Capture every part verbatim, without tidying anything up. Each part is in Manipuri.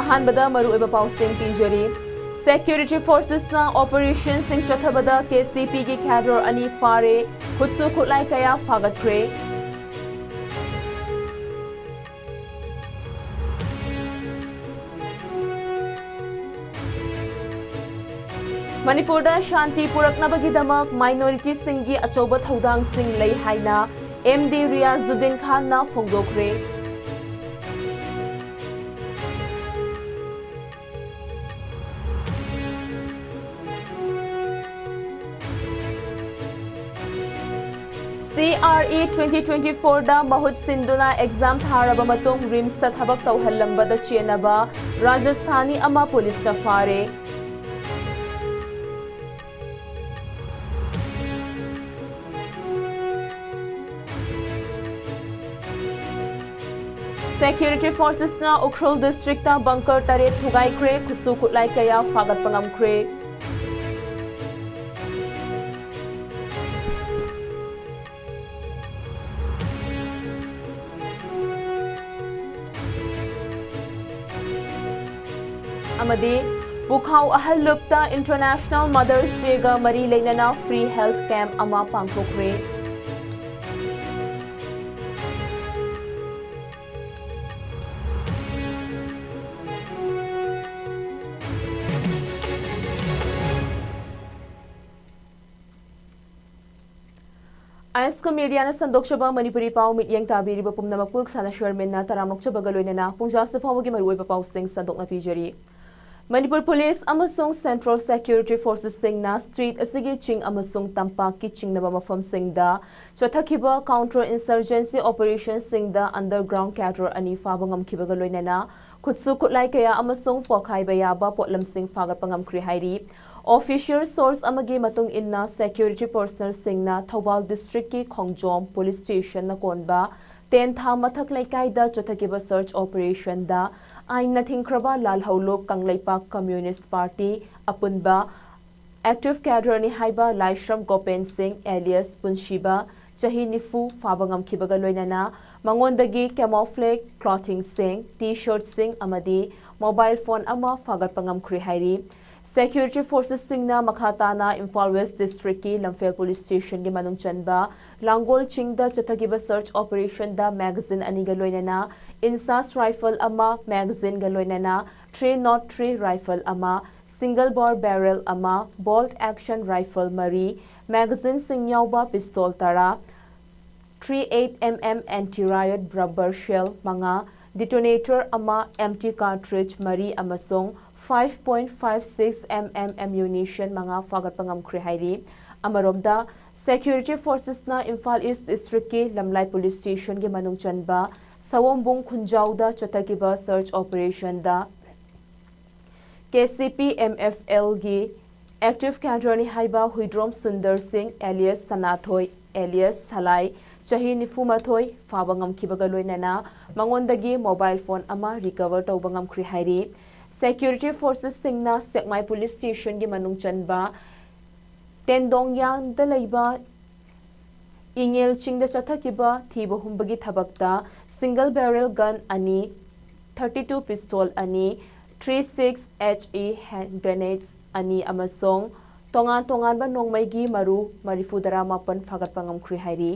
ꯑꯍꯥꯟꯕꯗ ꯃꯔꯨꯑꯣꯏꯕ ꯄꯥꯎꯁꯤꯡ ꯄꯤꯖꯔꯤ꯫ Security Forcesꯅ operationꯁꯤꯡ ꯆꯠꯊꯕꯗ KCPꯒꯤ cadre ꯑꯅꯤ ꯐꯥꯔꯦ, ꯈꯨꯠꯁꯨ ꯈꯨꯠꯂꯥꯏ ꯀꯌꯥ ꯐꯥꯒꯠꯈ꯭ꯔꯦ꯫ ꯃꯅꯤꯄꯨꯔꯗ ꯁꯥꯟꯇꯤ ꯄꯨꯔꯛꯅꯕꯒꯤꯗꯃꯛ minorityꯁꯤꯡꯒꯤ ꯑꯆꯧꯕ ꯊꯧꯗꯥꯡꯁꯤꯡ ꯂꯩ ꯍꯥꯏꯅ MD ꯔꯤꯌꯥꯖꯨꯗꯤꯟ ꯈꯥꯟꯅ ꯐꯣꯡꯗꯣꯛꯈ꯭ꯔꯦ꯫ CRE twenty twenty fourꯗ ꯃꯍꯨꯠ ꯁꯤꯟꯗꯨꯅ exam ꯊꯥꯔꯕ ꯃꯇꯨꯡ RIMSꯇ ꯊꯕꯛ ꯇꯧꯍꯜꯂꯝꯕꯗ ꯆꯦꯟꯅꯕ ꯔꯥꯖꯁꯊꯥꯅꯤ ꯑꯃ ꯄꯨꯂꯤꯁꯅ ꯐꯥꯔꯦ꯫ Security Forcesꯅ ꯎꯈ꯭ꯔꯨꯜ districtꯇ bunker ꯇꯔꯦꯠ ꯊꯨꯒꯥꯏꯈ꯭ꯔꯦ, ꯈꯨꯠꯁꯨ ꯈꯨꯠꯂꯥꯏ ꯀꯌꯥ ꯐꯥꯒꯠꯄ ꯉꯝꯈ꯭ꯔꯦ꯫ ꯑꯃꯗꯤ ꯄꯨꯈꯥꯎ ꯑꯍꯜꯂꯨꯞꯇ International Mother's Dayꯒ ꯃꯔꯤ ꯂꯩꯅꯅ free health camp ꯑꯃ ꯄꯥꯡꯊꯣꯛꯈ꯭ꯔꯦ꯫ ꯑꯥꯏ ꯑꯦꯁ ꯀꯣ ꯃꯦꯗꯤꯌꯥꯅ ꯁꯟꯗꯣꯛꯆꯕ ꯃꯅꯤꯄꯨꯔꯤ ꯄꯥꯎ ꯃꯤꯠꯌꯦꯡ ꯇꯥꯕꯤꯔꯤꯕ ꯄꯨꯝꯅꯃꯛꯄꯨ ꯁꯥꯅ ꯁꯣꯔꯃꯦꯟꯅ ꯇꯔꯥꯝꯅ ꯑꯣꯛꯆꯕꯒ ꯂꯣꯏꯅꯅ ꯄꯨꯡꯖꯥꯁꯤ ꯐꯥꯎꯕꯒꯤ ꯃꯔꯨꯑꯣꯏꯕ ꯄꯥꯎꯁꯤꯡ ꯁꯟꯗꯣꯛꯅ ꯄꯤꯖꯔꯤ꯫ ꯃꯅꯤꯄꯨꯔ ꯄꯨꯂꯤꯁ ꯑꯃꯁꯨꯡ Central Security Forcesꯁꯤꯡꯅ street ꯑꯁꯤꯒꯤ ꯆꯤꯡ ꯑꯃꯁꯨꯡ ꯇꯝꯄꯥꯛꯀꯤ ꯆꯤꯡꯅꯕ ꯃꯐꯝꯁꯤꯡꯗ ꯆꯠꯊꯈꯤꯕ counter insurgency operationꯁꯤꯡꯗ underground cadre ꯑꯅꯤ ꯐꯥꯕ ꯉꯝꯈꯤꯕꯒ ꯂꯣꯏꯅꯅ ꯈꯨꯠꯁꯨ ꯈꯨꯠꯂꯥꯏ ꯀꯌꯥ ꯑꯃꯁꯨꯡ ꯄꯣꯈꯥꯏꯕ ꯌꯥꯕ ꯄꯣꯠꯂꯝꯁꯤꯡ ꯐꯥꯒꯠꯄ ꯉꯝꯈ꯭ꯔꯦ ꯍꯥꯏꯔꯤ꯫ Official source ꯑꯃꯒꯤ ꯃꯇꯨꯡ ꯏꯟꯅ, security personnelꯁꯤꯡꯅ ꯊꯧꯕꯥꯜ districtꯀꯤ ꯈꯣꯡꯖꯣꯝ police stationꯅ ꯀꯣꯟꯕ ꯇꯦꯟꯊꯥ ꯃꯊꯛ ꯂꯩꯀꯥꯏꯗ ꯆꯠꯊꯈꯤꯕ search operationꯗ ꯑꯥꯏꯟꯅ ꯊꯤꯡꯈ꯭ꯔꯕ ꯂꯥꯜꯍꯧꯂꯨꯞ ꯀꯪꯂꯩꯄꯥꯛ Communist Party ꯑꯄꯨꯟꯕ active cadreꯅꯤ ꯍꯥꯏꯕ ꯂꯥꯏꯁ꯭ꯔꯝ ꯒꯣꯄꯦꯟ ꯁꯤꯡ alias ꯄꯨꯟꯁꯤꯕ, ꯆꯍꯤ ꯅꯤꯐꯨ, ꯐꯥꯕ ꯉꯝꯈꯤꯕꯒ ꯂꯣꯏꯅꯅ ꯃꯉꯣꯟꯗꯒꯤ camouflage clothingꯁꯤꯡ, T-shirtꯁꯤꯡ ꯑꯃꯗꯤ ꯃꯣꯕꯥꯏꯜ ꯐꯣꯟ ꯑꯃ ꯐꯥꯒꯠꯄ ꯉꯝꯈ꯭ꯔꯦ ꯍꯥꯏꯔꯤ꯫ Security forcesꯁꯤꯡꯅ ꯃꯈꯥ ꯇꯥꯅ ꯏꯝꯐꯥꯜ West Districtꯀꯤ ꯂꯝꯐꯦꯜ Police Stationꯒꯤ ꯃꯅꯨꯡ ꯆꯟꯕ ꯂꯥꯡꯒꯣꯜ ꯆꯤꯡꯗ ꯆꯠꯊꯈꯤꯕ search operationꯗ magazine ꯑꯅꯤꯒ ꯂꯣꯏꯅꯅ INSAS rifle ꯑꯃ, magazineꯒ ꯂꯣꯏꯅꯅ three nought three rifle ꯑꯃ, single bore barrel ꯑꯃ, bolt action rifle ꯃꯔꯤ, magazineꯁꯤꯡ ꯌꯥꯎꯕ pistol ꯇꯔꯥ, three eight M M anti-riot rubber shell ꯃꯉꯥ, detonator ꯑꯃ, empty cartridge ꯃꯔꯤ ꯑꯃꯁꯨꯡ five point five six M M ammunition ꯃꯉꯥ ꯐꯥꯒꯠꯄ ꯉꯝꯈ꯭ꯔꯦ ꯍꯥꯏꯔꯤ꯫ ꯑꯃꯔꯣꯝꯗ, Security forcesꯅ ꯏꯝꯐꯥꯜ East Districtꯀꯤ ꯂꯝꯂꯥꯏ Police Stationꯒꯤ ꯃꯅꯨꯡ ꯆꯟꯕ ꯁꯑꯣꯝꯕꯨꯡ ꯈꯨꯟꯖꯥꯎꯗ ꯆꯠꯊꯈꯤꯕ search operationꯗ KCP MFLꯒꯤ active cadreꯅꯤ ꯍꯥꯏꯕ ꯍꯨꯏꯗ꯭ꯔꯣꯝ ꯁꯨꯟꯗꯔ ꯁꯤꯡ alias ꯁꯅꯥꯊꯣꯏ alias ꯁꯂꯥꯏ, ꯆꯍꯤ ꯅꯤꯐꯨ ꯃꯥꯊꯣꯏ, ꯐꯥꯕ ꯉꯝꯈꯤꯕꯒ ꯂꯣꯏꯅꯅ ꯃꯉꯣꯟꯗꯒꯤ mobile phone ꯑꯃ recover ꯇꯧꯕ ꯉꯝꯈ꯭ꯔꯦ ꯍꯥꯏꯔꯤ꯫ Security forcesꯁꯤꯡꯅ ꯁꯦꯛꯃꯥꯏ Police Stationꯒꯤ ꯃꯅꯨꯡ ꯆꯟꯕ ꯇꯦꯟꯗꯣꯡꯌꯥꯡꯗ ꯂꯩꯕ ꯏꯉꯦꯜ ꯆꯤꯡꯗ ꯆꯠꯊꯈꯤꯕ ꯊꯤꯕ ꯍꯨꯝꯕꯒꯤ ꯊꯕꯛꯇ single barrel gun ꯑꯅꯤ, thirty two pistol ꯑꯅꯤ, three six HE hand grenades ꯑꯅꯤ ꯑꯃꯁꯨꯡ ꯇꯣꯉꯥꯟ ꯇꯣꯉꯥꯟꯕ ꯅꯣꯡꯃꯩꯒꯤ ꯃꯔꯨ ꯃꯔꯤꯐꯨ ꯇꯔꯥꯃꯥꯄꯟ ꯐꯥꯒꯠꯄ ꯉꯝꯈ꯭ꯔꯦ ꯍꯥꯏꯔꯤ꯫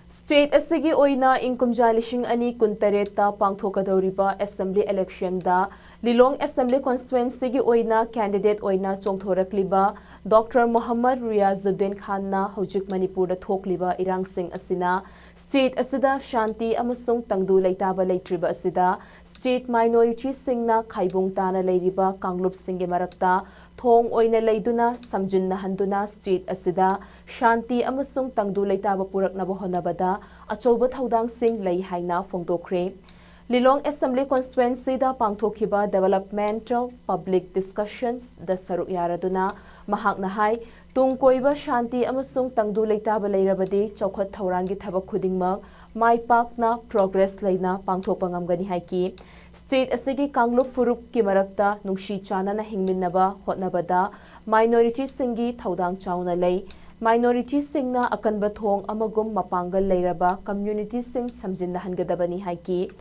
State ꯑꯁꯤꯒꯤ ꯑꯣꯏꯅ ꯏꯪ ꯀꯨꯝꯖꯥ ꯂꯤꯁꯤꯡ ꯑꯅꯤ ꯀꯨꯟꯇꯔꯦꯠꯇ ꯄꯥꯡꯊꯣꯛꯀꯗꯧꯔꯤꯕ assembly electionꯗ ꯂꯤꯂꯣꯡ assembly constituencyꯒꯤ ꯑꯣꯏꯅ candidate ꯑꯣꯏꯅ ꯆꯣꯡꯊꯣꯔꯛꯂꯤꯕ Doctor ꯃꯣꯍꯝꯃꯗ ꯔꯤꯌꯥꯖꯨꯗꯤꯟ ꯈꯥꯟꯅ ꯍꯧꯖꯤꯛ ꯃꯅꯤꯄꯨꯔꯗ ꯊꯣꯛꯂꯤꯕ ꯏꯔꯥꯡꯁꯤꯡ ꯑꯁꯤꯅ state ꯑꯁꯤꯗ ꯁꯥꯟꯇꯤ ꯑꯃꯁꯨꯡ ꯇꯪꯗꯨ ꯂꯩꯇꯥꯕ ꯂꯩꯇ꯭ꯔꯤꯕ ꯑꯁꯤꯗ state minorityꯁꯤꯡꯅ ꯈꯥꯏꯕꯨꯡ ꯇꯥꯅ ꯂꯩꯔꯤꯕ ꯀꯥꯡꯂꯨꯞꯁꯤꯡꯒꯤ ꯃꯔꯛꯇ ꯊꯣꯡ ꯑꯣꯏꯅ ꯂꯩꯗꯨꯅ ꯁꯝꯖꯤꯟꯅꯍꯟꯗꯨꯅ state ꯑꯁꯤꯗ ꯁꯥꯟꯇꯤ ꯑꯃꯁꯨꯡ ꯇꯪꯗꯨ ꯂꯩꯇꯥꯕ ꯄꯨꯔꯛꯅꯕ ꯍꯣꯠꯅꯕꯗ ꯑꯆꯧꯕ ꯊꯧꯗꯥꯡꯁꯤꯡ ꯂꯩ ꯍꯥꯏꯅ ꯐꯣꯡꯗꯣꯛꯈ꯭ꯔꯦ꯫ ꯂꯤꯂꯣꯡ assembly constituencyꯗ ꯄꯥꯡꯊꯣꯛꯈꯤꯕ developmental public discussionꯗ ꯁꯔꯨꯛ ꯌꯥꯔꯗꯨꯅ ꯃꯍꯥꯛꯅ ꯍꯥꯏ, ꯇꯨꯡ ꯀꯣꯏꯕ ꯁꯥꯟꯇꯤ ꯑꯃꯁꯨꯡ ꯇꯪꯗꯨ ꯂꯩꯇꯥꯕ ꯂꯩꯔꯕꯗꯤ ꯆꯥꯎꯈꯠ ꯊꯧꯔꯥꯡꯒꯤ ꯊꯕꯛ ꯈꯨꯗꯤꯡꯃꯛ ꯃꯥꯏ ꯄꯥꯛꯅ progress ꯂꯩꯅ ꯄꯥꯡꯊꯣꯛꯄ ꯉꯝꯒꯅꯤ ꯍꯥꯏꯈꯤ꯫ State ꯑꯁꯤꯒꯤ ꯀꯥꯡꯂꯨꯞ ꯐꯨꯔꯨꯞꯀꯤ ꯃꯔꯛꯇ ꯅꯨꯡꯁꯤ ꯆꯥꯟꯅꯅ ꯍꯤꯡꯃꯤꯟꯅꯕ ꯍꯣꯠꯅꯕꯗ minorityꯁꯤꯡꯒꯤ ꯊꯧꯗꯥꯡ ꯆꯥꯎꯅ ꯂꯩ꯫ Minorityꯁꯤꯡꯅ ꯑꯀꯟꯕ ꯊꯣꯡ ꯑꯃꯒꯨꯝ ꯃꯄꯥꯡꯒꯜ ꯂꯩꯔꯕ communityꯁꯤꯡ ꯁꯝꯖꯤꯟꯅꯍꯟꯒꯗꯕꯅꯤ ꯍꯥꯏꯈꯤ꯫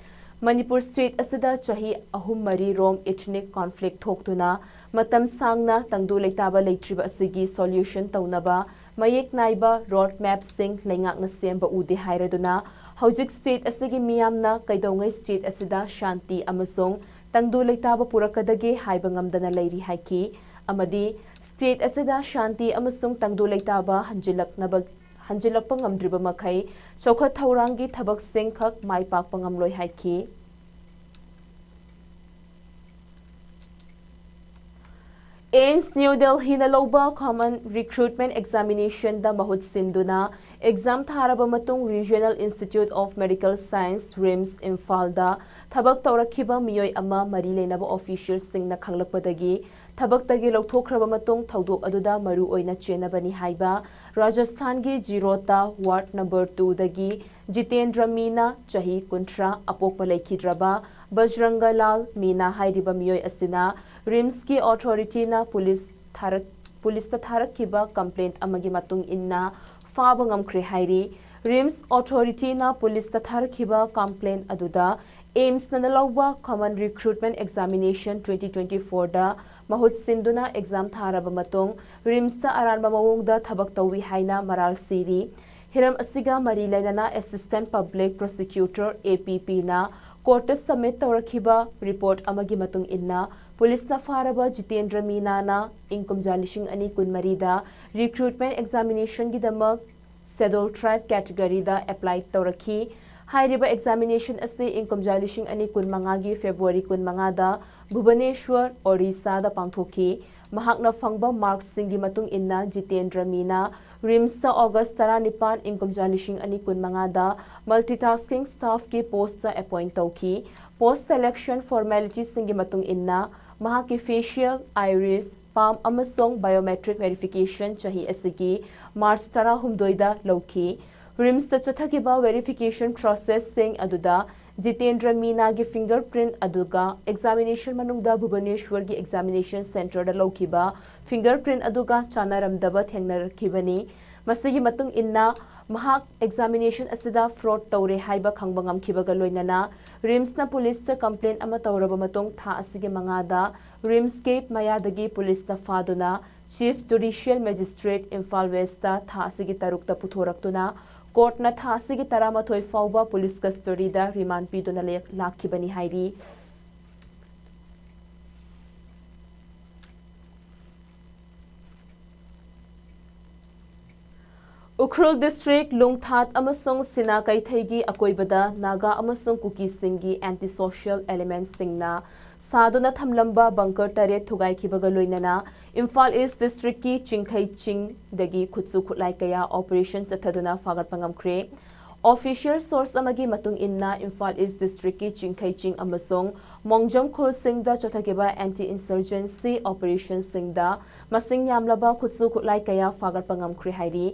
ꯃꯅꯤꯄꯨꯔ state ꯑꯁꯤꯗ ꯆꯍꯤ ꯑꯍꯨꯝ ꯃꯔꯤ ꯔꯣꯝ ethnic conflict ꯊꯣꯛꯇꯨꯅ ꯃꯇꯝ ꯁꯥꯡꯅ ꯇꯪꯗꯨ ꯂꯩꯇꯥꯕ ꯂꯩꯇ꯭ꯔꯤꯕ ꯑꯁꯤꯒꯤ solution ꯇꯧꯅꯕ ꯃꯌꯦꯛ ꯅꯥꯏꯕ road mapꯁꯤꯡ ꯂꯩꯉꯥꯛꯅ ꯁꯦꯝꯕ ꯎꯗꯦ ꯍꯥꯏꯔꯗꯨꯅ ꯍꯧꯖꯤꯛ state ꯑꯁꯤꯒꯤ ꯃꯤꯌꯥꯝꯅ ꯀꯩꯗꯧꯉꯩ state ꯑꯁꯤꯗ ꯁꯥꯟꯇꯤ ꯑꯃꯁꯨꯡ ꯇꯪꯗꯨ ꯂꯩꯇꯥꯕ ꯄꯨꯔꯛꯀꯗꯒꯦ ꯍꯥꯏꯕ ꯉꯝꯗꯅ ꯂꯩꯔꯤ ꯍꯥꯏꯈꯤ꯫ ꯑꯃꯗꯤ state ꯑꯁꯤꯗ ꯁꯥꯟꯇꯤ ꯑꯃꯁꯨꯡ ꯇꯪꯗꯨ ꯂꯩꯇꯥꯕ ꯍꯟꯖꯤꯜꯂꯛꯅꯕ, ꯍꯟꯖꯤꯜꯂꯛꯄ ꯉꯝꯗ꯭ꯔꯤꯕ ꯃꯈꯩ ꯆꯥꯎꯈꯠ ꯊꯧꯔꯥꯡꯒꯤ ꯊꯕꯛꯁꯤꯡ ꯈꯛ ꯃꯥꯏ ꯄꯥꯛꯄ ꯉꯝꯂꯣꯏ ꯍꯥꯏꯈꯤ꯫ AIIMS New Delhiꯅ ꯂꯧꯕ common recruitment examinationꯗ ꯃꯍꯨꯠ ꯁꯤꯟꯗꯨꯅ exam ꯊꯥꯔꯕ ꯃꯇꯨꯡ Regional Institute of Medical Science, RIMS, ꯏꯝꯐꯥꯜꯗ ꯊꯕꯛ ꯇꯧꯔꯛꯈꯤꯕ ꯃꯤꯑꯣꯏ ꯑꯃ ꯃꯔꯤ ꯂꯩꯅꯕ officialꯁꯤꯡꯅ ꯈꯪꯂꯛꯄꯗꯒꯤ ꯊꯕꯛꯇꯒꯤ ꯂꯧꯊꯣꯛꯈ꯭ꯔꯕ ꯃꯇꯨꯡ ꯊꯧꯗꯣꯛ ꯑꯗꯨꯗ ꯃꯔꯨ ꯑꯣꯏꯅ ꯆꯦꯟꯅꯕꯅꯤ ꯍꯥꯏꯕ ꯔꯥꯖꯁꯊꯥꯟꯒꯤ ꯖꯤꯔꯣꯇꯥ ward number twoꯗꯒꯤ ꯖꯤꯇꯦꯟꯗ꯭ꯔ ꯃꯤꯅꯥ, ꯆꯍꯤ ꯀꯨꯟꯊ꯭ꯔꯥ, ꯑꯄꯣꯛꯄ ꯂꯩꯈꯤꯗ꯭ꯔꯕ ꯕꯖꯔꯪꯒ ꯂꯥꯜ ꯃꯤꯅꯥ ꯍꯥꯏꯔꯤꯕ ꯃꯤꯑꯣꯏ ꯑꯁꯤꯅ RIMSꯀꯤ authorityꯅ police ꯊꯥꯔꯛ-, policeꯇ ꯊꯥꯔꯛꯈꯤꯕ complaint ꯑꯃꯒꯤ ꯃꯇꯨꯡ ꯏꯟꯅ ꯐꯥꯕ ꯉꯝꯈ꯭ꯔꯦ ꯍꯥꯏꯔꯤ꯫ RIMS authorityꯅ policeꯇ ꯊꯥꯔꯛꯈꯤꯕ complaint ꯑꯗꯨꯗ AIIMSꯅ ꯂꯧꯕ common recruitment examination twenty twenty-fourꯗ ꯃꯍꯨꯠ ꯁꯤꯟꯗꯨꯅ exam ꯊꯥꯔꯕ ꯃꯇꯨꯡ RIMSꯇ ꯑꯔꯥꯟꯕ ꯃꯑꯣꯡꯗ ꯊꯕꯛ ꯇꯧꯏ ꯍꯥꯏꯅ ꯃꯔꯥꯜ ꯁꯤꯔꯤ꯫ ꯍꯤꯔꯝ ꯑꯁꯤꯒ ꯃꯔꯤ ꯂꯩꯅꯅ Assistant Public Prosecutor, APPꯅ courtꯇ submit ꯇꯧꯔꯛꯈꯤꯕ report ꯑꯃꯒꯤ ꯃꯇꯨꯡ ꯏꯟꯅ policeꯅ ꯐꯥꯔꯕ ꯖꯤꯇꯦꯟꯗ꯭ꯔ ꯃꯤꯅꯥꯅ ꯏꯪ ꯀꯨꯝꯖꯥ ꯂꯤꯁꯤꯡ ꯑꯅꯤ ꯀꯨꯟꯃꯔꯤꯗ recruitment examinationꯒꯤꯗꯃꯛ Scheduled Tribe categoryꯗ apply ꯇꯧꯔꯛꯈꯤ꯫ ꯍꯥꯏꯔꯤꯕ examination ꯑꯁꯤ ꯏꯪ ꯀꯨꯝꯖꯥ ꯂꯤꯁꯤꯡ ꯑꯅꯤ ꯀꯨꯟꯃꯉꯥꯒꯤ February ꯀꯨꯟꯃꯉꯥꯗ ꯚꯨꯕꯅꯦꯁ꯭ꯋꯔ, ꯑꯣꯔꯤꯁꯥꯗ ꯄꯥꯡꯊꯣꯛꯈꯤ꯫ ꯃꯍꯥꯛꯅ ꯐꯪꯕ markꯁꯤꯡꯒꯤ ꯃꯇꯨꯡ ꯏꯟꯅ ꯖꯤꯇꯦꯟꯗ꯭ꯔ ꯃꯤꯅꯥ RIMSꯇ August ꯇꯔꯥꯅꯤꯄꯥꯟ, ꯏꯪ ꯀꯨꯝꯖꯥ ꯂꯤꯁꯤꯡ ꯑꯅꯤ ꯀꯨꯟꯃꯉꯥꯗ multitasking staffꯀꯤ postꯇ appoint ꯇꯧꯈꯤ꯫ Post selection formalityꯁꯤꯡꯒꯤ ꯃꯇꯨꯡ ꯏꯟꯅ ꯃꯍꯥꯛꯀꯤ facial, iris, palm ꯑꯃꯁꯨꯡ biometric verification ꯆꯍꯤ ꯑꯁꯤꯒꯤ March ꯇꯔꯥꯍꯨꯝꯗꯣꯏꯗ ꯂꯧꯈꯤ꯫ RIMSꯇ ꯆꯠꯊꯈꯤꯕ verification processꯁꯤꯡ ꯑꯗꯨꯗ ꯖꯤꯇꯦꯟꯗ꯭ꯔ ꯃꯤꯅꯥꯒꯤ ꯐꯤꯡꯒꯔ ꯄ꯭ꯔꯤꯟꯠ ꯑꯗꯨꯒ ꯑꯦꯛꯖꯥꯃꯤꯅꯦꯁꯟ ꯃꯅꯨꯡꯗ ꯚꯨꯕꯅꯦꯁ꯭ꯋꯔꯒꯤ ꯑꯦꯛꯖꯥꯃꯤꯅꯦꯁꯟ ꯁꯦꯟꯇꯔꯗ ꯂꯧꯈꯤꯕ ꯐꯤꯡꯒꯔ ꯄ꯭ꯔꯤꯟꯠ ꯑꯗꯨꯒ ꯆꯥꯟꯅꯔꯝꯗꯕ ꯊꯦꯡꯅꯔꯛꯈꯤꯕꯅꯤ꯫ ꯃꯁꯤꯒꯤ ꯃꯇꯨꯡ ꯏꯟꯅ ꯃꯍꯥꯛ ꯑꯦꯛꯖꯥꯃꯤꯅꯦꯁꯟ ꯑꯁꯤꯗ ꯐ꯭ꯔꯣꯗ ꯇꯧꯔꯦ ꯍꯥꯏꯕ ꯈꯪꯕ ꯉꯝꯈꯤꯕꯒ ꯂꯣꯏꯅꯅ ꯔꯤꯝꯁꯅ ꯄꯨꯂꯤꯁꯇ ꯀꯝꯄ꯭ꯂꯦꯟ ꯑꯃ ꯇꯧꯔꯕ ꯃꯇꯨꯡ ꯊꯥ ꯑꯁꯤꯒꯤ ꯃꯉꯥꯗ ꯔꯤꯝꯁꯀꯤ ꯃꯌꯥꯗꯒꯤ ꯄꯨꯂꯤꯁꯅ ꯐꯥꯗꯨꯅ ꯆꯤꯐ ꯖꯨꯗꯤꯁꯤꯌꯦꯜ ꯃꯦꯖꯤꯁꯇ꯭ꯔꯦꯠ ꯏꯝꯐꯥꯜ ꯋꯦꯁꯇ ꯊꯥ ꯑꯁꯤꯒꯤ ꯇꯔꯨꯛꯇ ꯄꯨꯊꯣꯔꯛꯇꯨꯅ ꯀꯣꯔꯠꯅ ꯊꯥ ꯑꯁꯤꯒꯤ ꯇꯔꯥꯃꯥꯊꯣꯏ ꯐꯥꯎꯕ ꯄꯨꯂꯤꯁ ꯀꯁꯇꯗꯤꯗ ꯔꯤꯃꯥꯟ ꯄꯤꯗꯨꯅ ꯂꯦ-, ꯂꯥꯛꯈꯤꯕꯅꯤ ꯍꯥꯏꯔꯤ꯫ ꯎꯈ꯭ꯔꯨꯜ ꯗꯤꯁꯇ꯭ꯔꯤꯛ ꯂꯨꯡꯊꯥꯠ ꯑꯃꯁꯨꯡ ꯁꯤꯅꯥ ꯀꯩꯊꯩꯒꯤ ꯑꯀꯣꯏꯕꯗ ꯅꯥꯒꯥ ꯑꯃꯁꯨꯡ ꯀꯨꯀꯤꯁꯤꯡꯒꯤ ꯑꯦꯟꯇꯤ ꯁꯣꯁꯤꯌꯦꯜ ꯑꯦꯂꯤꯃꯦꯟꯠꯁꯤꯡꯅ ꯁꯥꯗꯨꯅ ꯊꯝꯂꯝꯕ ꯕꯪꯀꯔ ꯇꯔꯦꯠ ꯊꯨꯒꯥꯏꯈꯤꯕꯒ ꯂꯣꯏꯅꯅ ꯏꯝꯐꯥꯜ ꯏꯁ ꯗꯤꯁꯇ꯭ꯔꯤꯛꯀꯤ ꯆꯤꯡꯈꯩ ꯆꯤꯡꯗꯒꯤ ꯈꯨꯠꯁꯨ ꯈꯨꯠꯂꯥꯏ ꯀꯌꯥ ꯑꯣꯄꯔꯦꯁꯟ ꯆꯠꯊꯗꯨꯅ ꯐꯥꯒꯠꯄ ꯉꯝꯈ꯭ꯔꯦ꯫ ꯑꯣꯐꯤꯁꯤꯌꯦꯜ ꯁꯣꯔꯁ ꯑꯃꯒꯤ ꯃꯇꯨꯡ ꯏꯟꯅ ꯏꯝꯐꯥꯜ ꯏꯁ ꯗꯤꯁꯇ꯭ꯔꯤꯛꯀꯤ ꯆꯤꯡꯈꯩ ꯆꯤꯡ ꯑꯃꯁꯨꯡ ꯃꯣꯡꯖꯝ ꯈꯨꯜꯁꯤꯡꯗ ꯆꯠꯊꯈꯤꯕ ꯑꯦꯟꯇꯤ ꯏꯟꯁꯔꯖꯦꯟꯁꯤ ꯑꯣꯄꯔꯦꯁꯟꯁꯤꯡꯗ ꯃꯁꯤꯡ ꯌꯥꯝꯂꯕ ꯈꯨꯠꯁꯨ ꯈꯨꯠꯂꯥꯏ ꯀꯌꯥ ꯐꯥꯒꯠꯄ ꯉꯝꯈ꯭ꯔꯦ ꯍꯥꯏꯔꯤ꯫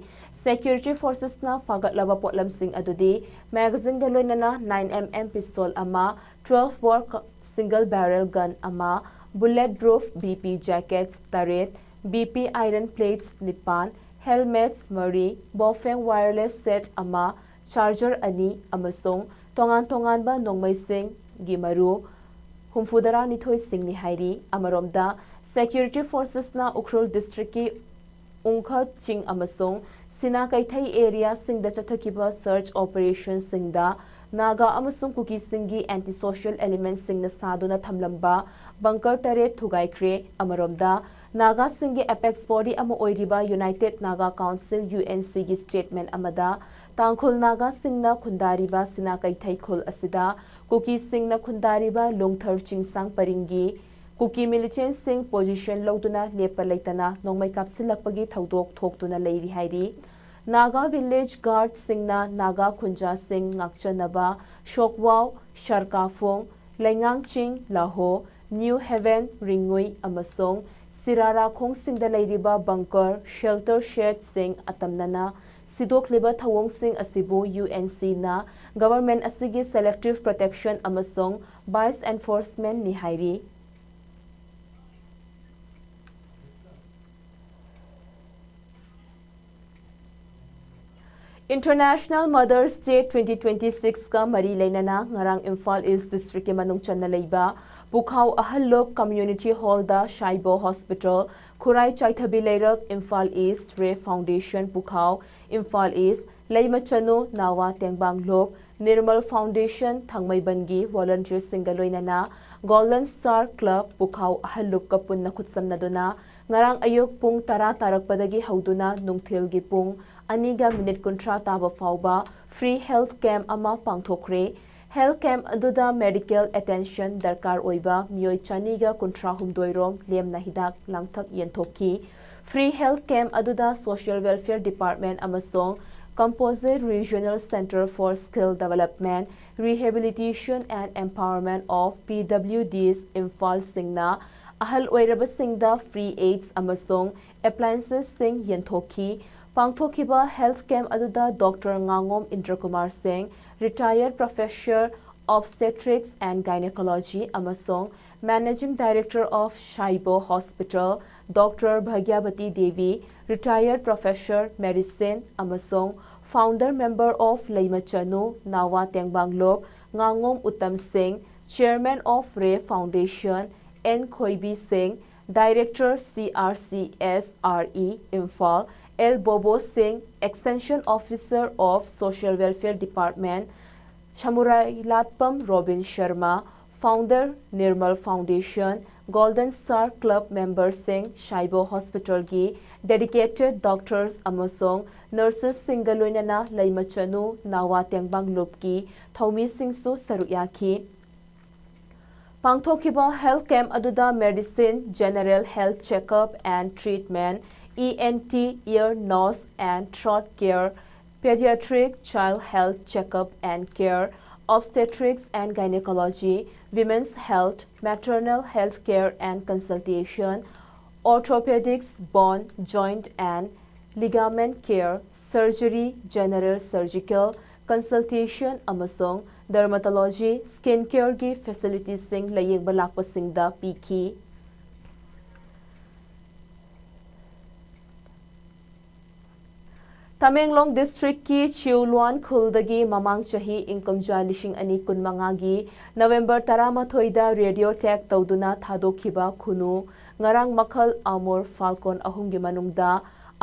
ꯁꯦꯀ꯭ꯌꯨꯔꯤꯇꯤ ꯐꯣꯔꯁꯦꯁꯅ ꯐꯥꯒꯠꯂꯕ ꯄꯣꯠꯂꯝꯁꯤꯡ ꯑꯗꯨꯗꯤ ꯃꯦꯒꯥꯖꯤꯟꯒ ꯂꯣꯏꯅꯅ ꯅꯥꯏꯟ ꯑꯦꯝ ꯑꯦꯝ ꯄꯤꯁꯇꯣꯜ ꯑꯃ, ꯇ꯭ꯋꯦꯜꯐ ꯕꯣꯔ ꯁꯤꯡꯒꯜ ꯕꯦꯔꯦꯜ ꯒꯟ ꯑꯃ, ꯕꯨꯂꯦꯠ ꯄ꯭ꯔꯨꯐ ꯕꯤ ꯄꯤ ꯖꯦꯀꯦꯠꯁ ꯇꯔꯦꯠ, ꯕꯤ ꯄꯤ ꯑꯥꯏꯔꯟ ꯄ꯭ꯂꯦꯠꯁ ꯅꯤꯄꯥꯟ, ꯍꯦꯜꯃꯦꯠꯁ ꯃꯔꯤ, ꯕꯣꯐꯦꯡ ꯋꯥꯌꯔꯂꯦꯁ ꯁꯦꯠ ꯑꯃ, ꯆꯥꯔꯖꯔ ꯑꯅꯤ ꯑꯃꯁꯨꯡ ꯇꯣꯉꯥꯟ ꯇꯣꯉꯥꯟꯕ ꯅꯣꯡꯃꯩꯁꯤꯡꯒꯤ ꯃꯔꯨ ꯍꯨꯝꯐꯨꯇꯔꯥꯅꯤꯊꯣꯏ ꯁꯤꯡꯅꯤ ꯍꯥꯏꯔꯤ꯫ ꯑꯃꯔꯣꯝꯗ, ꯁꯦꯀ꯭ꯌꯨꯔꯤꯇꯤ ꯐꯣꯔꯁꯦꯁꯅ ꯎꯈ꯭ꯔꯨꯜ ꯗꯤꯁꯇ꯭ꯔꯤꯛꯀꯤ ꯎꯪꯈꯠ ꯆꯤꯡ ꯑꯃꯁꯨꯡ ꯁꯤꯅꯥ ꯀꯩꯊꯩ ꯑꯦꯔꯤꯌꯥꯁꯤꯡꯗ ꯆꯠꯊꯈꯤꯕ ꯁꯔꯆ ꯑꯣꯄꯔꯦꯁꯟꯁꯤꯡꯗ ꯅꯥꯒꯥ ꯑꯃꯁꯨꯡ ꯀꯨꯀꯤꯁꯤꯡꯒꯤ ꯑꯦꯟꯇꯤ ꯁꯣꯁꯤꯌꯦꯜ ꯑꯦꯂꯤꯃꯦꯟꯠꯁꯤꯡꯅ ꯁꯥꯗꯨꯅ ꯊꯝꯂꯝꯕ ꯕꯪꯀꯔ ꯇꯔꯦꯠ ꯊꯨꯒꯥꯏꯈ꯭ꯔꯦ꯫ ꯑꯃꯔꯣꯝꯗ, ꯅꯥꯒꯥꯁꯤꯡꯒꯤ ꯑꯦꯄꯦꯛꯁ ꯕꯣꯗꯤ ꯑꯃ ꯑꯣꯏꯔꯤꯕ united Naga council, U N ꯁꯤꯒꯤ ꯁ꯭ꯇꯦꯠꯃꯦꯟꯠ ꯑꯃꯗ ꯇꯥꯡꯈꯨꯜ ꯅꯥꯒꯥꯁꯤꯡꯅ ꯈꯨꯟꯗꯥꯔꯤꯕ ꯁꯤꯅꯥ ꯀꯩꯊꯩ ꯈꯨꯜ ꯑꯁꯤꯗ ꯀꯨꯀꯤꯁꯤꯡꯅ ꯈꯨꯟꯗꯥꯔꯤꯕ ꯂꯣꯡꯊꯔ ꯆꯤꯡꯁꯥꯡ ꯄꯔꯤꯡꯒꯤ ꯀꯨꯀꯤ ꯃꯤꯂꯤꯇꯦꯟꯠꯁꯤꯡ ꯄꯣꯖꯤꯁꯟ ꯂꯧꯗꯨꯅ ꯂꯦꯞꯄ ꯂꯩꯇꯅ ꯅꯣꯡꯃꯩ ꯀꯥꯞꯁꯤꯜꯂꯛꯄꯒꯤ ꯊꯧꯗꯣꯛ ꯊꯣꯛꯇꯨꯅ ꯂꯩꯔꯤ ꯍꯥꯏꯔꯤ꯫ ꯅꯥꯒꯥ ꯚꯤꯂꯦꯖ ꯒꯥꯔꯗꯁꯤꯡꯅ ꯅꯥꯒꯥ ꯈꯨꯟꯖꯥꯁꯤꯡ ꯉꯥꯛꯆꯅꯕ ꯁꯣꯛꯋꯥꯎ, ꯁꯔꯀꯥꯐꯣꯡ, ꯂꯩꯉꯥꯡꯆꯤꯡ, ꯂꯥꯍꯣ, ꯅ꯭ꯌꯨ ꯍꯦꯚꯦꯟ, ꯔꯤꯡꯉꯨꯏ ꯑꯃꯁꯨꯡ ꯁꯤꯔꯥꯔꯥꯈꯣꯡꯁꯤꯡꯗ ꯂꯩꯔꯤꯕ ꯕꯪꯀꯔ, ꯁꯦꯜꯇꯔ ꯁꯦꯗꯁꯤꯡ ꯑꯇꯝꯅꯅ ꯁꯤꯗꯣꯛꯂꯤꯕ ꯊꯧꯑꯣꯡꯁꯤꯡ ꯑꯁꯤꯕꯨ ꯌꯨ ꯑꯦꯟ ꯁꯤꯅ Government ꯑꯁꯤꯒꯤ selective protection ꯑꯃꯁꯨꯡ vice enforcement ꯅꯤ ꯍꯥꯏꯔꯤ꯫ International Mother's Day twenty twenty-six ꯀ ꯃꯔꯤ ꯂꯩꯅꯅ ꯉꯔꯥꯡ ꯏꯝꯐꯥꯜ ꯏꯁ ꯗꯤꯁꯇ꯭ꯔꯤꯛꯀꯤ ꯃꯅꯨꯡ ꯆꯟꯅ ꯂꯩꯕ ꯄꯨꯈꯥꯎ ꯑꯍꯜ ꯂꯨꯞ ꯀꯝꯃ꯭ꯌꯨꯅꯤꯇꯤ ꯍꯣꯜꯗ ꯁꯥꯏꯕꯣ ꯍꯣꯁꯄꯤꯇꯥꯜ, ꯈꯨꯔꯥꯏ ꯆꯥꯏꯊꯕꯤ ꯂꯩꯔꯛ, ꯏꯝꯐꯥꯜ ꯏꯁ ꯔꯦ ꯐꯥꯎꯟꯗꯦꯁꯟ ꯄꯨꯈꯥꯎ, ꯏꯝꯐꯥꯜ ꯏꯁ ꯂꯩꯃꯆꯅꯨ ꯅꯥꯋꯥ ꯇꯦꯡꯕꯥꯡ ꯂꯨꯞ, ꯅꯤꯔꯃꯜ ꯐꯥꯎꯟꯗꯦꯁꯟ ꯊꯥꯡꯃꯩꯕꯟꯒꯤ ꯚꯣꯂꯟꯇꯤꯌꯔꯁꯤꯡꯒ ꯂꯣꯏꯅꯅ ꯒꯣꯜꯗꯟ ꯁ꯭ꯇꯥꯔ ꯀ꯭ꯂꯕ ꯄꯨꯈꯥꯎ ꯑꯍꯜ ꯂꯨꯞꯀ ꯄꯨꯟꯅ ꯈꯨꯠꯁꯝꯅꯗꯨꯅ ꯉꯔꯥꯡ ꯑꯌꯨꯛ ꯄꯨꯡ ꯇꯔꯥ ꯇꯥꯔꯛꯄꯗꯒꯤ ꯍꯧꯗꯨꯅ ꯅꯨꯡꯊꯤꯜꯒꯤ ꯄꯨꯡ ꯑꯅꯤꯒ ꯃꯤꯅꯤꯠ ꯀꯨꯟꯊ꯭ꯔꯥ ꯇꯥꯕ ꯐꯥꯎꯕ ꯐ꯭ꯔꯤ ꯍꯦꯜꯊ ꯀꯦꯝꯞ ꯑꯃ ꯄꯥꯡꯊꯣꯛꯈ꯭ꯔꯦ꯫ ꯍꯦꯜꯊ ꯀꯦꯝꯞ ꯑꯗꯨꯗ ꯃꯦꯗꯤꯀꯦꯜ ꯑꯦꯇꯦꯟꯁꯟ ꯗꯔꯀꯥꯔ ꯑꯣꯏꯕ ꯃꯤꯑꯣꯏ ꯆꯅꯤꯒ ꯀꯨꯟꯊ꯭ꯔꯥ ꯍꯨꯝꯗꯣꯏ ꯔꯣꯝ ꯂꯦꯝꯅ ꯍꯤꯗꯥꯛ ꯂꯥꯡꯊꯛ ꯌꯦꯟꯊꯣꯛꯈꯤ꯫ ꯐ꯭ꯔꯤ ꯍꯦꯜꯊ ꯀꯦꯝꯞ ꯑꯗꯨꯗ Social Welfare Department ꯑꯃꯁꯨꯡ Composite Regional Centre for Skill Development, Rehabilitation and Empowerment of P W Ds ꯏꯝꯐꯥꯜꯁꯤꯡꯅ ꯑꯍꯜ ꯑꯣꯏꯔꯕꯁꯤꯡꯗ ꯐ꯭ꯔꯤ ꯑꯦꯗꯁ ꯑꯃꯁꯨꯡ ꯑꯦꯄ꯭ꯂꯥꯏꯟꯁꯦꯁꯁꯤꯡ ꯌꯦꯟꯊꯣꯛꯈꯤ꯫ ꯄꯥꯡꯊꯣꯛꯈꯤꯕ ꯍꯦꯜꯊ ꯀꯦꯝꯞ ꯑꯗꯨꯗ ꯗꯣꯛꯇꯔ ꯉꯥꯉꯣꯝ Indrakumar Singh, retired professor obstetrics and gynaecology ꯑꯃꯁꯨꯡ Managing Director of Shaibo Hospital, doctor Bhagyabati Devi, retired professor medicine ꯑꯃꯁꯨꯡ founder member of Leimachanu Nawa Tengbang Lup ꯉꯥꯉꯣꯝ Utam Singh, Chairman of Ray Foundation N Khoibi Singh, Director C R C S R E Imphal L Bobo Singh, Extension Officer of Social Welfare Department Samurai Latpam Robin Sarma, founder Nirmal Foundation, Golden Star Club member ꯁꯤꯡ, ꯁꯥꯏꯕꯣ ꯍꯣꯁꯄꯤꯇꯥꯜꯒꯤ dedicated doctors ꯑꯃꯁꯨꯡ ꯅꯔꯁꯦꯁꯁꯤꯡꯒ ꯂꯣꯏꯅꯅ ꯂꯩꯃꯆꯅꯨ ꯅꯥꯋꯥ ꯇꯦꯡꯕꯥꯡ ꯂꯨꯞꯀꯤ ꯊꯧꯃꯤꯁꯤꯡꯁꯨ ꯁꯔꯨꯛ ꯌꯥꯈꯤ꯫ ꯄꯥꯡꯊꯣꯛꯈꯤꯕ ꯍꯦꯜꯊ ꯀꯦꯝꯞ ꯑꯗꯨꯗ medicine, general health checkup and treatment, E N T, ear, nose and throat care, pediatric child health checkup and care, obstetrics and gynecology, women's health, maternal health care and consultation, orthopedics, bone, joint and ligament care, surgery, general surgical, consultation ꯑꯃꯁꯨꯡ dermatology, skin careꯒꯤ facilitiesꯁꯤꯡ ꯂꯥꯌꯦꯡꯕ ꯂꯥꯛꯄꯁꯤꯡꯗ ꯄꯤꯈꯤ꯫ ꯇꯃꯦꯡꯂꯣꯡ districtꯀꯤ ꯆꯤꯎꯂꯨꯋꯥꯟ ꯈꯨꯜꯗꯒꯤ ꯃꯃꯥꯡ ꯆꯍꯤ ꯏꯪ ꯀꯨꯝꯖꯥ ꯂꯤꯁꯤꯡ ꯑꯅꯤ ꯀꯨꯟꯃꯉꯥꯒꯤ November ꯇꯔꯥꯃꯥꯊꯣꯏꯗ radio tag ꯇꯧꯗꯨꯅ ꯊꯥꯗꯣꯛꯈꯤꯕ ꯈꯨꯅꯨ ꯉꯔꯥꯡ ꯃꯈꯜ Amur Falcon ꯑꯍꯨꯝꯒꯤ ꯃꯅꯨꯡꯗ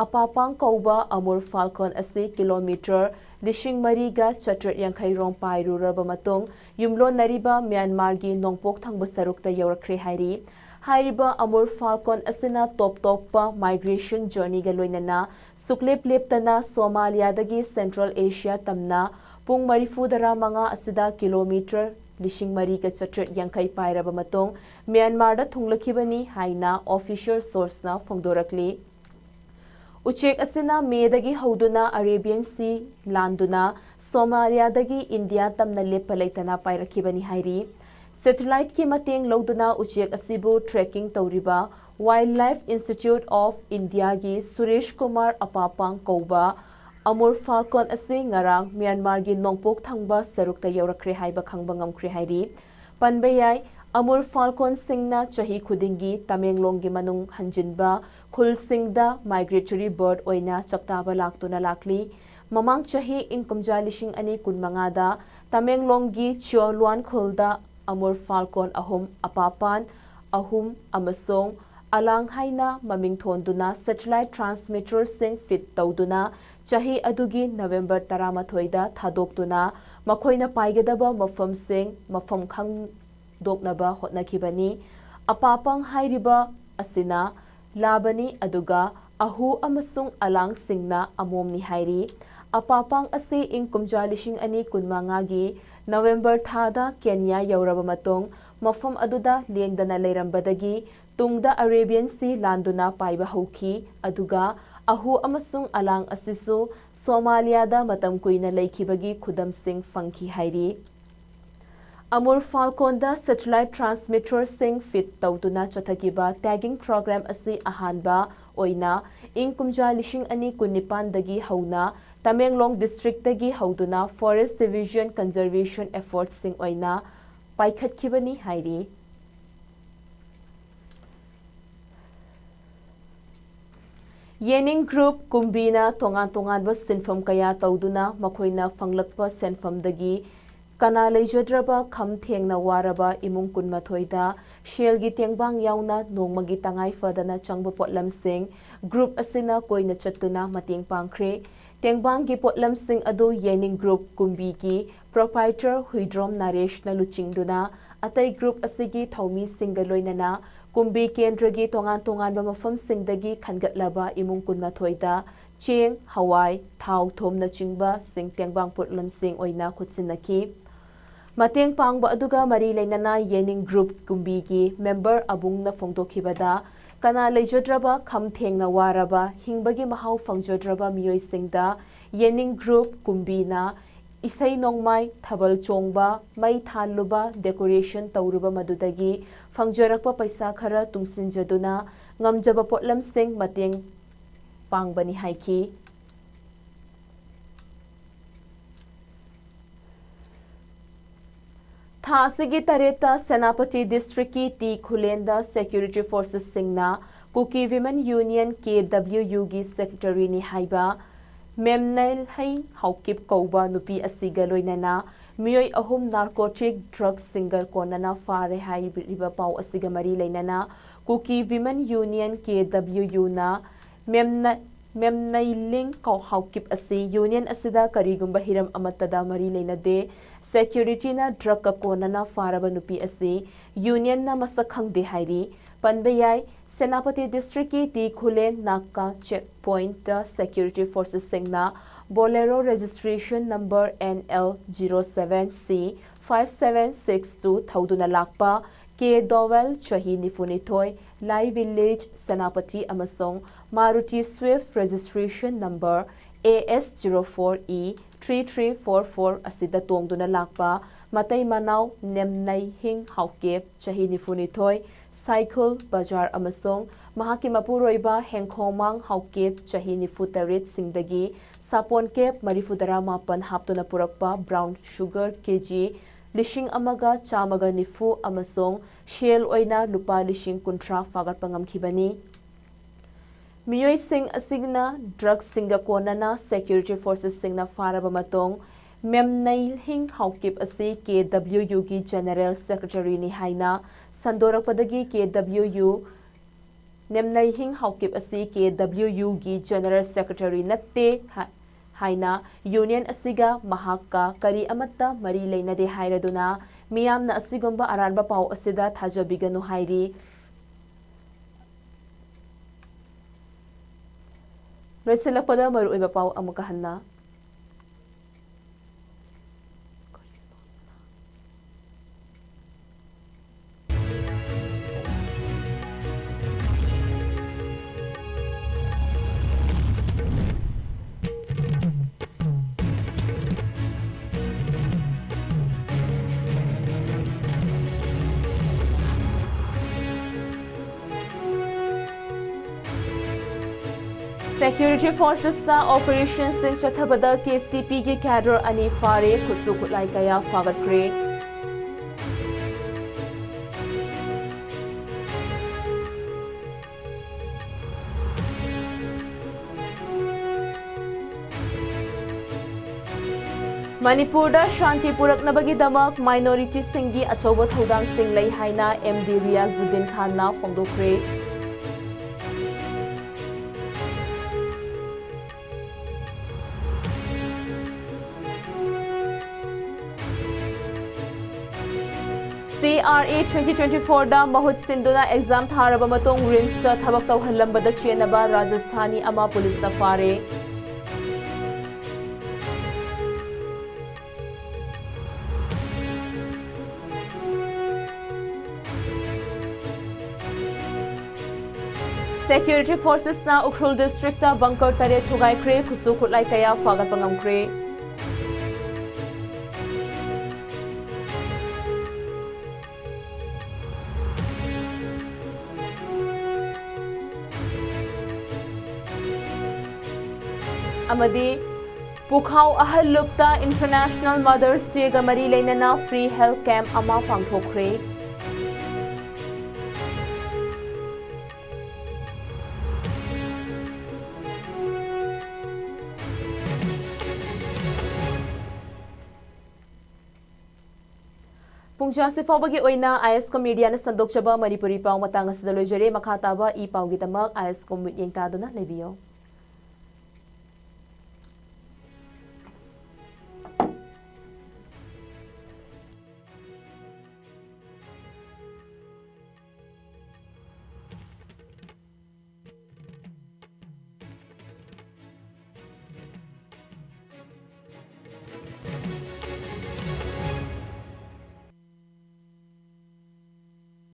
ꯑꯄꯥꯄꯥꯡ ꯀꯧꯕ Amur Falcon ꯑꯁꯤ kilometre ꯂꯤꯁꯤꯡ ꯃꯔꯤꯒ ꯆꯥꯇ꯭ꯔꯦꯠ ꯌꯥꯡꯈꯩ ꯔꯣꯝ ꯄꯥꯏꯔꯨꯔꯕ ꯃꯇꯨꯡ ꯌꯨꯝꯂꯣꯟꯅꯔꯤꯕ ꯃ꯭ꯌꯥꯟꯃꯥꯔꯒꯤ ꯅꯣꯡꯄꯣꯛ ꯊꯪꯕ ꯁꯔꯨꯛꯇ ꯌꯧꯔꯛꯈ꯭ꯔꯦ ꯍꯥꯏꯔꯤ꯫ ꯍꯥꯏꯔꯤꯕ Amur Falcon ꯑꯁꯤꯅ ꯇꯣꯞ ꯇꯣꯞꯄ migration journeyꯒ ꯂꯣꯏꯅꯅ ꯁꯨꯛꯂꯦꯞ ꯂꯦꯞꯇꯅ ꯁꯣꯃꯥꯂꯤꯌꯥꯗꯒꯤ Central Asia ꯇꯝꯅ ꯄꯨꯡ ꯃꯔꯤꯐꯨ ꯇꯔꯥꯃꯉꯥ ꯑꯁꯤꯗ kilometre ꯂꯤꯁꯤꯡ ꯃꯔꯤꯒ ꯆꯥꯇ꯭ꯔꯦꯠ ꯌꯥꯡꯈꯩ ꯄꯥꯏꯔꯕ ꯃꯇꯨꯡ ꯃ꯭ꯌꯥꯟꯃꯥꯔꯗ ꯊꯨꯡꯂꯛꯈꯤꯕꯅꯤ ꯍꯥꯏꯅ official sourceꯅ ꯐꯣꯡꯗꯣꯔꯛꯂꯤ꯫ ꯎꯆꯦꯛ ꯑꯁꯤꯅ ꯃꯦꯗꯒꯤ ꯍꯧꯗꯨꯅ Arabian Sea ꯂꯥꯟꯗꯨꯅ ꯁꯣꯃꯥꯂꯤꯌꯥꯗꯒꯤ ꯏꯟꯗꯤꯌꯥ ꯇꯝꯅ ꯂꯦꯞꯄ ꯂꯩꯇꯅ ꯄꯥꯏꯔꯛꯈꯤꯕꯅꯤ ꯍꯥꯏꯔꯤ꯫ Satelliteꯀꯤ ꯃꯇꯦꯡ ꯂꯧꯗꯨꯅ ꯎꯆꯦꯛ ꯑꯁꯤꯕꯨ tracking ꯇꯧꯔꯤꯕ Wildlife Institute of Indiaꯒꯤ Suresh Kumar ꯑꯄꯥꯄꯥꯡ ꯀꯧꯕ Amur Falcon ꯑꯁꯤ ꯉꯔꯥꯡ ꯃ꯭ꯌꯥꯟꯃꯥꯔꯒꯤ ꯅꯣꯡꯄꯣꯛ ꯊꯪꯕ ꯁꯔꯨꯛꯇ ꯌꯧꯔꯛꯈ꯭ꯔꯦ ꯍꯥꯏꯕ ꯈꯪꯕ ꯉꯝꯈ꯭ꯔꯦ ꯍꯥꯏꯔꯤ꯫ ꯄꯟꯕ ꯌꯥꯏ, Amur Falconꯁꯤꯡꯅ ꯆꯍꯤ ꯈꯨꯗꯤꯡꯒꯤ ꯇꯃꯦꯡꯂꯣꯡꯒꯤ ꯃꯅꯨꯡ ꯍꯟꯖꯤꯟꯕ ꯈꯨꯜꯁꯤꯡꯗ migratory bird ꯑꯣꯏꯅ ꯆꯥꯛꯇꯥꯕ ꯂꯥꯛꯇꯨꯅ ꯂꯥꯛꯂꯤ꯫ ꯃꯃꯥꯡ ꯆꯍꯤ ꯏꯪ ꯀꯨꯝꯖꯥ ꯂꯤꯁꯤꯡ ꯑꯅꯤ ꯀꯨꯟꯃꯉꯥꯗ ꯇꯃꯦꯡꯂꯣꯡꯒꯤ ꯆꯤꯎꯂꯨꯋꯥꯟ ꯈꯨꯜꯗ Amur Falcon ꯑꯍꯨꯝ, ꯑꯄꯥꯄꯥꯟ ꯑꯍꯨꯝ ꯑꯃꯁꯨꯡ ꯑꯂꯥꯡ ꯍꯥꯏꯅ ꯃꯃꯤꯡ ꯊꯣꯟꯗꯨꯅ satellite transmitterꯁꯤꯡ fit ꯇꯧꯗꯨꯅ ꯆꯍꯤ ꯑꯗꯨꯒꯤ November ꯇꯔꯥꯃꯥꯊꯣꯏꯗ ꯊꯥꯗꯣꯛꯇꯨꯅ ꯃꯈꯣꯏꯅ ꯄꯥꯏꯒꯗꯕ ꯃꯐꯝꯁꯤꯡ ꯃꯐꯝ ꯈꯪꯗꯣꯛꯅꯕ ꯍꯣꯠꯅꯈꯤꯕꯅꯤ꯫ ꯑꯄꯥꯄꯥꯡ ꯍꯥꯏꯔꯤꯕ ꯑꯁꯤꯅ ꯂꯥꯕꯅꯤ, ꯑꯗꯨꯒ ꯑꯍꯨ ꯑꯃꯁꯨꯡ ꯑꯂꯥꯡꯁꯤꯡꯅ ꯑꯃꯣꯝꯅꯤ ꯍꯥꯏꯔꯤ꯫ ꯑꯄꯥꯄꯥꯡ ꯑꯁꯤ ꯏꯪ ꯀꯨꯝꯖꯥ ꯂꯤꯁꯤꯡ ꯑꯅꯤ ꯀꯨꯟꯃꯉꯥꯒꯤ November ꯊꯥꯗ ꯀꯦꯅꯤꯌꯥ ꯌꯧꯔꯕ ꯃꯇꯨꯡ ꯃꯐꯝ ꯑꯗꯨꯗ ꯂꯦꯡꯗꯅ ꯂꯩꯔꯝꯕꯗꯒꯤ ꯇꯨꯡꯗ Arabian Sea ꯂꯥꯟꯗꯨꯅ ꯄꯥꯏꯕ ꯍꯧꯈꯤ, ꯑꯗꯨꯒ ꯑꯍꯨ ꯑꯃꯁꯨꯡ ꯑꯂꯥꯡ ꯑꯁꯤꯁꯨ ꯁꯣꯃꯥꯂꯤꯌꯥꯗ ꯃꯇꯝ ꯀꯨꯏꯅ ꯂꯩꯈꯤꯕꯒꯤ ꯈꯨꯗꯝꯁꯤꯡ ꯐꯪꯈꯤ ꯍꯥꯏꯔꯤ꯫ Amur Falconꯗ satellite transmitterꯁꯤꯡ fit ꯇꯧꯗꯨꯅ ꯆꯠꯊꯈꯤꯕ tagging program ꯑꯁꯤ ꯑꯍꯥꯟꯕ ꯑꯣꯏꯅ ꯏꯪ ꯀꯨꯝꯖꯥ ꯂꯤꯁꯤꯡ ꯑꯅꯤ ꯀꯨꯟꯅꯤꯄꯥꯟꯗꯒꯤ ꯍꯧꯅ ꯇꯃꯦꯡꯂꯣꯡ districtꯇꯒꯤ ꯍꯧꯗꯨꯅ Forest Division conservation effortsꯁꯤꯡ ꯑꯣꯏꯅ ꯄꯥꯏꯈꯠꯈꯤꯕꯅꯤ ꯍꯥꯏꯔꯤ꯫ ꯌꯦꯅꯤꯡ group ꯀꯨꯝꯕꯤꯅ ꯇꯣꯉꯥꯟ ꯇꯣꯉꯥꯟꯕ ꯁꯤꯟꯐꯝ ꯀꯌꯥ ꯇꯧꯗꯨꯅ ꯃꯈꯣꯏꯅ ꯐꯪꯂꯛꯄ ꯁꯦꯟꯐꯝꯗꯒꯤ ꯀꯅꯥ ꯂꯩꯖꯗ꯭ꯔꯕ ꯈꯝ ꯊꯦꯡꯅ ꯋꯥꯔꯕ ꯏꯃꯨꯡ ꯀꯨꯟꯃꯥꯊꯣꯏꯗ ꯁꯦꯜꯒꯤ ꯇꯦꯡꯕꯥꯡ ꯌꯥꯎꯅ ꯅꯣꯡꯃꯒꯤ ꯇꯉꯥꯏ ꯐꯗꯅ ꯆꯪꯕ ꯄꯣꯠꯂꯝꯁꯤꯡ group ꯑꯁꯤꯅ ꯀꯣꯏꯅ ꯆꯠꯇꯨꯅ ꯃꯇꯦꯡ ꯄꯥꯡꯈ꯭ꯔꯦ꯫ ꯇꯦꯡꯕꯥꯡꯒꯤ ꯄꯣꯠꯂꯝꯁꯤꯡ ꯑꯗꯨ ꯌꯦꯅꯤꯡ group ꯀꯨꯝꯕꯤꯒꯤ proprietor ꯍꯨꯏꯗ꯭ꯔꯣꯝ ꯅꯔꯦꯁꯅ ꯂꯨꯆꯤꯡꯗꯨꯅ ꯑꯇꯩ group ꯑꯁꯤꯒꯤ ꯊꯧꯃꯤꯁꯤꯡꯒ ꯂꯣꯏꯅꯅ ꯀꯨꯝꯕꯤ ꯀꯦꯟꯗ꯭ꯔꯒꯤ ꯇꯣꯉꯥꯟ ꯇꯣꯉꯥꯟꯕ ꯃꯐꯝꯁꯤꯡꯗꯒꯤ ꯈꯟꯒꯠꯂꯕ ꯏꯃꯨꯡ ꯀꯨꯟꯃꯥꯊꯣꯏꯗ ꯆꯦꯡ, ꯍꯋꯥꯏ, ꯊꯥꯎ, ꯊꯨꯝꯅꯆꯤꯡꯕꯁꯤꯡ ꯇꯦꯡꯕꯥꯡ ꯄꯣꯠꯂꯝꯁꯤꯡ ꯑꯣꯏꯅ ꯈꯨꯠꯁꯤꯟꯅꯈꯤ꯫ ꯃꯇꯦꯡ ꯄꯥꯡꯕ ꯑꯗꯨꯒ ꯃꯔꯤ ꯂꯩꯅꯅ ꯌꯦꯅꯤꯡ group ꯀꯨꯝꯕꯤꯒꯤ member ꯑꯕꯨꯡꯅ ꯐꯣꯡꯗꯣꯛꯈꯤꯕꯗ, ꯀꯅꯥ ꯂꯩꯖꯗ꯭ꯔꯕ, ꯈꯝ ꯊꯦꯡꯅ ꯋꯥꯔꯕ, ꯍꯤꯡꯕꯒꯤ ꯃꯍꯥꯎ ꯐꯪꯖꯗ꯭ꯔꯕ ꯃꯤꯑꯣꯏꯁꯤꯡꯗ ꯌꯦꯅꯤꯡ group ꯀꯨꯝꯕꯤꯅ ꯏꯁꯩ ꯅꯣꯡꯃꯥꯏ, ꯊꯥꯕꯜ ꯆꯣꯡꯕ, ꯃꯩ ꯊꯥꯜꯂꯨꯕ, decoration ꯇꯧꯔꯨꯕ ꯃꯗꯨꯗꯒꯤ ꯐꯪꯖꯔꯛꯄ ꯄꯩꯁꯥ ꯈꯔ ꯇꯨꯡꯁꯤꯟꯖꯗꯨꯅ ꯉꯝꯖꯕ ꯄꯣꯠꯂꯝꯁꯤꯡ ꯃꯇꯦꯡ ꯄꯥꯡꯕꯅꯤ ꯍꯥꯏꯈꯤ꯫ ꯊꯥ ꯑꯁꯤꯒꯤ ꯇꯔꯦꯠꯇ ꯁꯦꯅꯥꯄꯇꯤ districtꯀꯤ ꯇꯤ ꯈꯨꯂꯦꯟꯗ security forcesꯁꯤꯡꯅ Kuki Women Union, KWUꯒꯤ secretaryꯅꯤ ꯍꯥꯏꯕ ꯃꯦꯝꯅꯩꯍꯩ ꯍꯥꯎꯀꯤꯞ ꯀꯧꯕ ꯅꯨꯄꯤ ꯑꯁꯤꯒ ꯂꯣꯏꯅꯅ ꯃꯤꯑꯣꯏ ꯑꯍꯨꯝ narcotic drugsꯁꯤꯡꯒ ꯀꯣꯟꯅꯅ ꯐꯥꯔꯦ ꯍꯥꯏꯔꯤꯕ ꯄꯥꯎ ꯑꯁꯤꯒ ꯃꯔꯤ ꯂꯩꯅꯅ Kuki Women Union, KWUꯅ ꯃꯦꯝꯅ-, ꯃꯦꯝꯅꯩꯂꯤꯡ ꯀꯧ-, ꯍꯥꯎꯀꯤꯞ ꯑꯁꯤ union ꯑꯁꯤꯗ ꯀꯔꯤꯒꯨꯝꯕ ꯍꯤꯔꯝ ꯑꯃꯠꯇꯗ ꯃꯔꯤ ꯂꯩꯅꯗꯦ꯫ Securityꯅ drugꯀ ꯀꯣꯟꯅꯅ ꯐꯥꯔꯕ ꯅꯨꯄꯤ ꯑꯁꯤ unionꯅ ꯃꯁꯛ ꯈꯪꯗꯦ ꯍꯥꯏꯔꯤ꯫ ꯄꯟꯕ ꯌꯥꯏ, ꯁꯦꯅꯥꯄꯇꯤ districtꯀꯤ ꯇꯤ ꯈꯨꯂꯦꯟ ꯅꯥꯀꯥ check pointꯇ security forcesꯁꯤꯡꯅ Bolero registration number NL zero seven C five seven six two ꯊꯧꯗꯨꯅ ꯂꯥꯛꯄ ꯀꯦ ꯗꯣꯋꯦꯜ, ꯆꯍꯤ ꯅꯤꯐꯨꯅꯤꯊꯣꯏ, ꯂꯥꯏ village, ꯁꯦꯅꯥꯄꯇꯤ ꯑꯃꯁꯨꯡ Maruti Swift registration number AS zero four E three three four four ꯑꯁꯤꯗ ꯇꯣꯡꯗꯨꯅ ꯂꯥꯛꯄ ꯃꯇꯩ ꯃꯅꯥꯎ ꯅꯦꯝꯅꯩꯍꯤꯡ ꯍꯥꯎꯀꯦꯞ, ꯆꯍꯤ ꯅꯤꯐꯨꯅꯤꯊꯣꯏ, ꯁꯥꯏꯈꯨꯜ ꯕꯖꯥꯔ ꯑꯃꯁꯨꯡ ꯃꯍꯥꯛꯀꯤ ꯃꯄꯨꯔꯣꯏꯕ ꯍꯦꯡꯈꯣꯃꯥꯡ ꯍꯥꯎꯀꯦꯞ, ꯆꯍꯤ ꯅꯤꯐꯨꯇꯔꯦꯠꯁꯤꯡꯗꯒꯤ ꯁꯥꯄꯣꯟ ꯀꯦꯞ ꯃꯔꯤꯐꯨꯇꯔꯥ ꯃꯥꯄꯟ ꯍꯥꯞꯇꯨꯅ ꯄꯨꯔꯛꯄ brown sugar K G ꯂꯤꯁꯤꯡ ꯑꯃꯒ ꯆꯥꯝꯃꯒ ꯅꯤꯐꯨ ꯑꯃꯁꯨꯡ ꯁꯦꯜ ꯑꯣꯏꯅ ꯂꯨꯄꯥ ꯂꯤꯁꯤꯡ ꯀꯨꯟꯊ꯭ꯔꯥ ꯐꯥꯒꯠꯄ ꯉꯝꯈꯤꯕꯅꯤ꯫ ꯃꯤꯑꯣꯏꯁꯤꯡ ꯑꯁꯤꯅ drugsꯁꯤꯡꯒ ꯀꯣꯟꯅꯅ security forcesꯁꯤꯡꯅ ꯐꯥꯔꯕ ꯃꯇꯨꯡ, ꯃꯦꯝꯅꯩꯍꯤꯡ ꯍꯥꯎꯀꯤꯞ ꯑꯁꯤ K W Uꯒꯤ General Secretaryꯅꯤ ꯍꯥꯏꯅ ꯁꯟꯗꯣꯔꯛꯄꯗꯒꯤ K W U, ꯃꯦꯝꯅꯩꯍꯤꯡ ꯍꯥꯎꯀꯤꯞ ꯑꯁꯤ K W Uꯒꯤ General Secretary ꯅꯠꯇꯦ ꯍꯥ-, ꯍꯥꯏꯅ union ꯑꯁꯤꯒ ꯃꯍꯥꯛꯀ ꯀꯔꯤ ꯑꯃꯠꯇ ꯃꯔꯤ ꯂꯩꯅꯗꯦ ꯍꯥꯏꯔꯗꯨꯅ ꯃꯤꯌꯥꯝꯅ ꯑꯁꯤꯒꯨꯝꯕ ꯑꯔꯥꯟꯕ ꯄꯥꯎ ꯑꯁꯤꯗ ꯊꯥꯖꯕꯤꯒꯅꯨ ꯍꯥꯏꯔꯤ꯫ ꯂꯣꯏꯁꯤꯜꯂꯛꯄꯗ ꯃꯔꯨꯑꯣꯏꯕ ꯄꯥꯎ ꯑꯃꯨꯛꯀ ꯍꯟꯅ꯫ Security forcesꯅ operationꯁꯤꯡ ꯆꯠꯊꯕꯗ K C Pꯒꯤ cadre ꯑꯅꯤ ꯐꯥꯔꯦ, ꯈꯨꯠꯁꯨ ꯈꯨꯠꯂꯥꯏ ꯀꯌꯥ ꯐꯥꯒꯠꯈ꯭ꯔꯦ꯫ ꯃꯅꯤꯄꯨꯔꯗ ꯁꯥꯟꯇꯤ ꯄꯨꯔꯛꯅꯕꯒꯤꯗꯃꯛ minorityꯁꯤꯡꯒꯤ ꯑꯆꯧꯕ ꯊꯧꯗꯥꯡꯁꯤꯡ ꯂꯩ ꯍꯥꯏꯅ M D Riyazuddin Khan ꯐꯣꯡꯗꯣꯛꯈ꯭ꯔꯦ꯫ C R A twenty twenty-fourꯗ ꯃꯍꯨꯠ ꯁꯤꯟꯗꯨꯅ exam ꯊꯥꯔꯕ ꯃꯇꯨꯡ RIMSꯇ ꯊꯕꯛ ꯇꯧꯍꯜꯂꯝꯕꯗ ꯆꯦꯟꯅꯕ ꯔꯥꯖꯁꯊꯥꯅꯤ ꯑꯃ ꯄꯨꯂꯤꯁꯅ ꯐꯥꯔꯦ꯫ Security forcesꯅ ꯎꯈ꯭ꯔꯨꯜ districtꯇ bunker ꯇꯔꯦꯠ ꯊꯨꯒꯥꯏꯈ꯭ꯔꯦ, ꯈꯨꯠꯁꯨ ꯈꯨꯠꯂꯥꯏ ꯀꯌꯥ ꯐꯥꯒꯠꯄ ꯉꯝꯈ꯭ꯔꯦ꯫ ꯑꯃꯗꯤ ꯄꯨꯈꯥꯎ ꯑꯍꯜ ꯂꯨꯞꯇ International Mother's Dayꯒ ꯃꯔꯤ ꯂꯩꯅꯅ free health camp ꯑꯃ ꯄꯥꯡꯊꯣꯛꯈ꯭ꯔꯦ꯫ ꯄꯨꯡꯖꯥꯁꯤ ꯐꯥꯎꯕꯒꯤ ꯑꯣꯏꯅ ꯑꯥꯏ ꯑꯦꯁ ꯀꯣꯝ ꯃꯤꯗꯤꯌꯥꯅ ꯁꯟꯗꯣꯛꯆꯕ ꯃꯅꯤꯄꯨꯔꯤ ꯄꯥꯎ ꯃꯇꯥꯡ ꯑꯁꯤꯗ ꯂꯣꯏꯖꯔꯦ꯫ ꯃꯈꯥ ꯇꯥꯕ ꯏ ꯄꯥꯎꯒꯤꯗꯃꯛ ꯑꯥꯏ ꯑꯦꯁ ꯀꯣꯝ ꯃꯤꯠꯌꯦꯡ ꯇꯥꯗꯨꯅ ꯂꯩꯕꯤꯌꯨ꯫